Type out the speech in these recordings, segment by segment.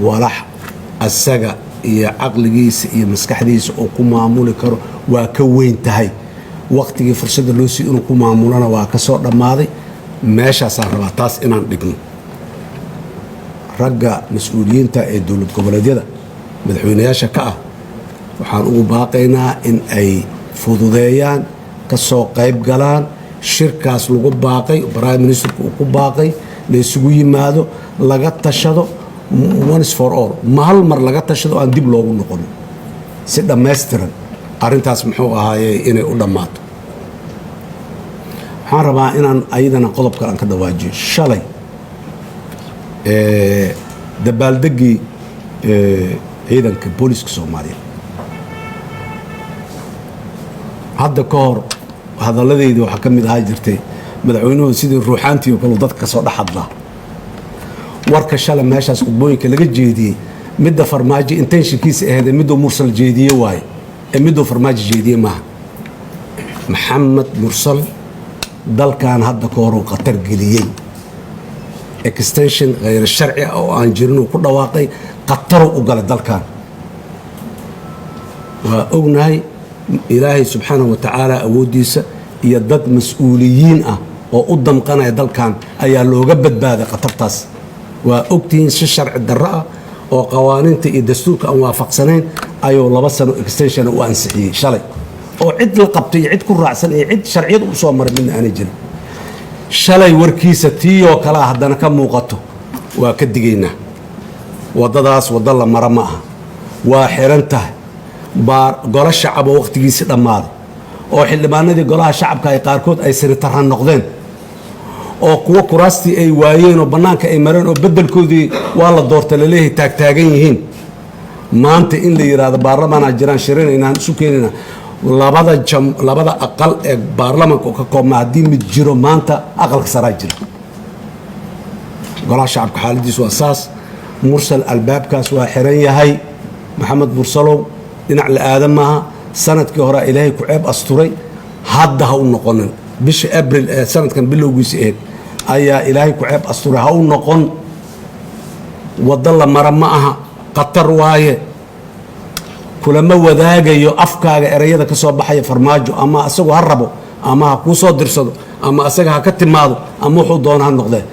Walax asaga iyo caqligiisa iyo maskaxdiisa uu ku maamuli karo waa ka weyn tahay. Waqtigii fursadda loo siiy inuu ku maamulana waa ka soo dhammaaday. Meeshaasaan rabaa taas inaan dhigno. Ragga mas-uuliyiinta ee dowlad goboleedyada madaxweynayaasha ka ah waxaan ugu baaqaynaa in ay fududeeyaan, ka soo qayb galaan shirkaas lagu baaqay, prime ministerku uu ku baaqay, la isugu yimaado, laga tashado once for all, ma hal mar laga tashado, aan dib loogu noqon, si dhammaystiran arrintaas muxuu ahaaye inay u dhammaato. Waxaan rabaa inaan ayadana qodob kale aan ka dhawaajiyo. Shalay dabaaldegii ciidanka booliiska Soomaaliyeed, hadda ka hor hadalladeydii waxaa ka mid ahaa jirtay, madaxweynuhu sidii ruuxaantii oo kale dadka kasoo dhex hadlaa. Warka shalay meeshaas khudbooyinka laga jeediyey, midda Farmaajo intentionkiisa ahayd ee miduu Mursal jeediye waaye, ee miduu Farmaajo jeediye maaha. Maxamed Mursal dalkan hadda ka hor uu khatar geliyey, extension khayr sharci ah oo aan jirin uu ku dhawaaqay, khataruu u galay dalkan. Waa ognahay, Ilaahay subxaanahu wa tacaala awooddiisa iyo dad mas-uuliyiin ah oo u damqanaya dalkan ayaa looga badbaaday khatartaas. Waa ogtihiin, si sharci darro ah oo qawaaniinta iyo dastuurka aan waafaqsanayn ayuu 2 sano extension u ansixiyey shalay, oo cid la qabtay iyo cid ku raacsan iyo cid sharciyad u soo maray midna aanay jirin. Shalay warkiisa tiiyoo kalea haddana ka muuqato. Waa ka digaynaa. Waddadaas waddo la mara ma aha, waa xiran tahay. Baa golo shacaba wakhtigiisii dhammaaday, oo xildhibaanadii golaha shacabka ay qaarkood ay senatara noqdeen, oo kuwo kuraastii ay waayeen oo bannaanka ay mareen oo beddelkoodii waa la doorta laleeyahay taagtaagan yihiin. Maanta in la yidhaahdo baarlamaanaa jiraan shirinaynaan isu keenayna, labada jam, labada aqal ee baarlamanka oo ka koobnaa, haddii mid jiro maanta aqalka saraa jira. Golaha shacabka xaaladiisu waa saas. Mursal, albaabkaas waa xiran yahay. Maxamed Mursalow, dhinac la aada maaha. Sanadkii hore Ilaahay ku ceeb asturay, hadda ha u noqonin. Bisha Abril ee sanadkan bilowgiisa ahayd ayaa Ilaahay ku ceeb asturay, ha u noqon. Waddo la mara ma aha, khatar waaye. Kulama wadaagayo afkaaga erayada ka soo baxaya Farmaajo, ama asagu ha rabo ama ha kuu soo dirsado ama asaga ha ka timaado ama wuxuu doono ha noqdee,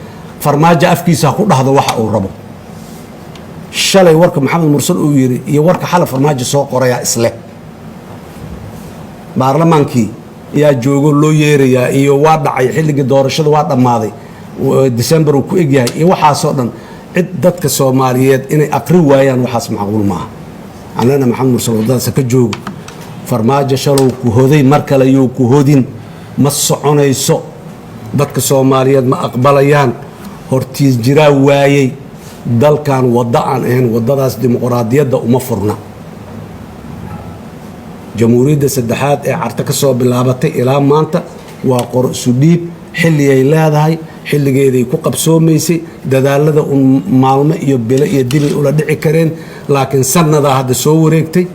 Farmaajo afkiisa ha ku dhahdo waxa uu rabo. Shalay warka Maxamed Mursal uu yidhi iyo warka xalay Farmaajo soo qorayaa isleh. Baarlamaankii yaa joogo loo yeerayaa iyo waa dhacay xilligii doorashada, waa dhammaaday, December uu ku egyahay iyo waxaasoo dhan, cid dadka Soomaaliyeed inay aqri waayaan waxaas macquul maaha. Waxaan leenahay, Maxamed Mursal waddadaas ka joogo. Farmaajo shalow ku hoday, mar kale yuu ku hodin. Ma soconayso, dadka Soomaaliyeed ma aqbalayaan. Hortiis jiraa waayey. Dalkan waddo aan ahayn waddadaas dimuqraadiyadda uma furna. Jamhuuriyadda saddexaad ee Carta ka soo bilaabatay ilaa maanta waa qor isu dhiib. Xilligay leedahay, xilligeeday ku qabsoomaysay. Dadaalada un maalmo iyo bilo iyo dibay ula dhici kareen, laakiin sanadaa hadda soo wareegtay.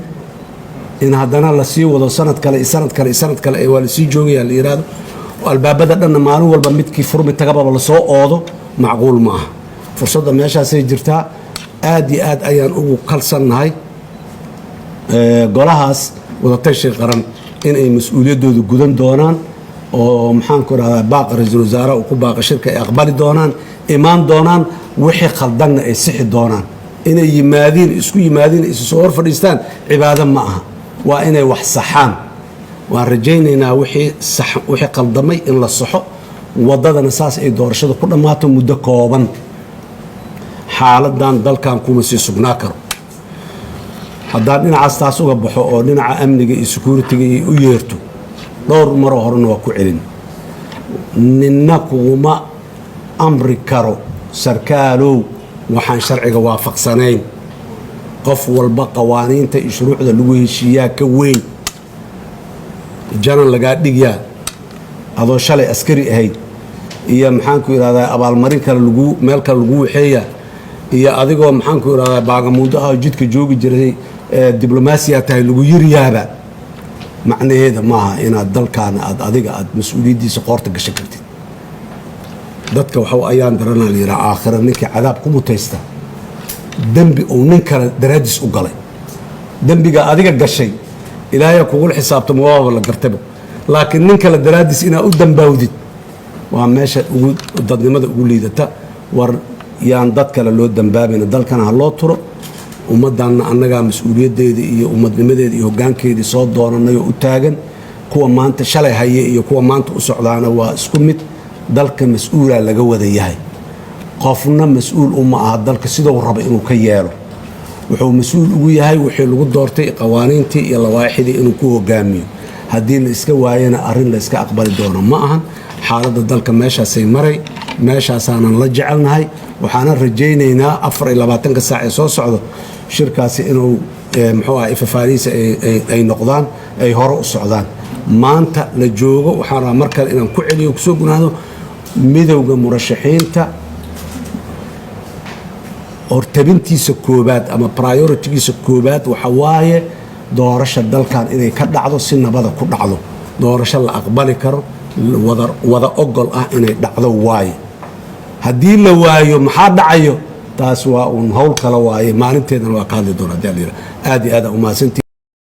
In haddana lasii wado sanad kale iyo sanad kale iyo sanad kale waa lasii joogaya la yidhaahdo, albaabada dhanna maalin walba midkii furmi tagababa lasoo oodo, macquul ma aha. Fursadda meeshaasay jirtaa. Aad iyo aad ayaan ugu kalsannahay golahaas wadatashi qaran inay mas-uuliyaddooda gudan doonaan, oo maxaanku rahdaa, baaqa ra-iisul wasaaraha uu ku baaqa shirka ay aqbali doonaan, imaan doonaan, wixii khaldanna ay sixi doonaan. Inay yimaadiin, isku yimaadiin, isu soo hor fadhiistaan cibaado ma aha, waa inay wax saxaan. Waan rajaynaynaa wixii sax, wixii khaldamay in la saxo, waddadana saas ay doorashada ku dhammaato muddo kooban. Xaaladan dalkan kuma sii sugnaa karo. Haddaan dhinacaas taas uga baxo oo dhinaca amniga iyo security-ga iyo u yeerto, dhowr maroo horena waa ku celin, ninna kuguma amri karo, sarkaalow, waxaan sharciga waafaqsanayn. Qof walba qawaaniinta iyo shuruucda lagu heshiiyaa ka weyn. Janan lagaa dhigyaa adoo shalay askari ahayd iyo maxaanku idhahdaa, abaalmarin kale lagu meel kale lagu waxeeya, iyo adigoo maxaanku idhahdaa, baagamuundo ah oo jidka joogi jiray diblomaasiya tahay lagu yiriyaaba, macnaheeda maaha inaad dalkaana aad adiga aad mas-uuliyaddiisa qoorta gashan kartid. Dadka waxa ayaan daranaa la yidhaha, aakhira ninkii cadaab ku mutaysta. Dembi uu nin kale daraaddiis u galay, dembiga adiga gashay Ilaahay kugula xisaabtamo, waaba la gartayba, laakiin nin kale daraaddiis inaad u dambaawdid waa meesha ugu dadnimada ugu liidata. War yaan dad kale loo dambaabayna, dalkana ha loo turo. Ummaddanna annagaa mas-uuliyaddeeda iyo ummadnimadeeda iyo hoggaankeedii soo doonanayoo u taagan. Kuwa maanta shalay haye iyo kuwa maanta u socdaana waa isku mid. Dalka mas-uulaa laga wada yahay. Qofna mas-uul uma aha dalka siduu raba inuu ka yeelo. Wuxuu mas-uul ugu yahay wixii lagu doortay, qawaaniintii iyo lawaaixdii inuu ku hogaamiyo. Haddii la iska waayana, arrin la iska aqbali doono ma ahan. Xaaladda dalka meeshaasay maray, meeshaasaanan la jecelnahay. Waxaanan rajaynaynaa 24-ka saac ee soo socdo shirkaasi inuu muxuu ah ifafaalihiisa ay noqdaan, ay hore u socdaan. Maanta la joogo, waxaan rabaa mar kale inaan ku celiyo, kusoo gunaado: Midowda Murashaxiinta hortabintiisa koobaad ama priority-giisa koobaad waxa waaye doorasha dalkan inay ka dhacdo, si nabada ku dhacdo, doorasho la aqbali karo, wada ogol ah inay dhacdo waaye. Haddii la waayo, maxaa dhacayo? Taas waa uun hawl kale waaye, maalinteedana waa ka hadli doona hadii la yidhaha. Aad iyo aad aa umahadsantihiin.